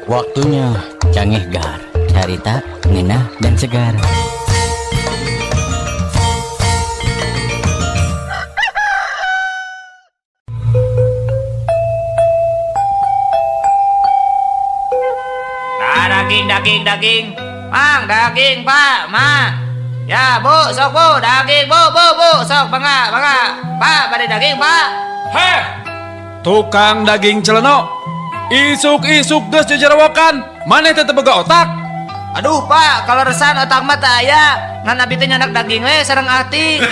Waktunya Cangeh Gar, carita, ngenah, dan segar. Nah, daging, daging, daging. Mang, daging, Pak, Ma. Ya, Bu, sok Bu, daging, Bu, Bu, Bu, sok bangga, bangga. Pak, pada daging, Pak. Heh, tukang daging celeno. Isuk-isuk geus jajarawakan, maneh teh teu boga otak. Aduh, Pak, kalau resan otak mah teu aya. Ngan abi teh nyandak daging we sareng ati.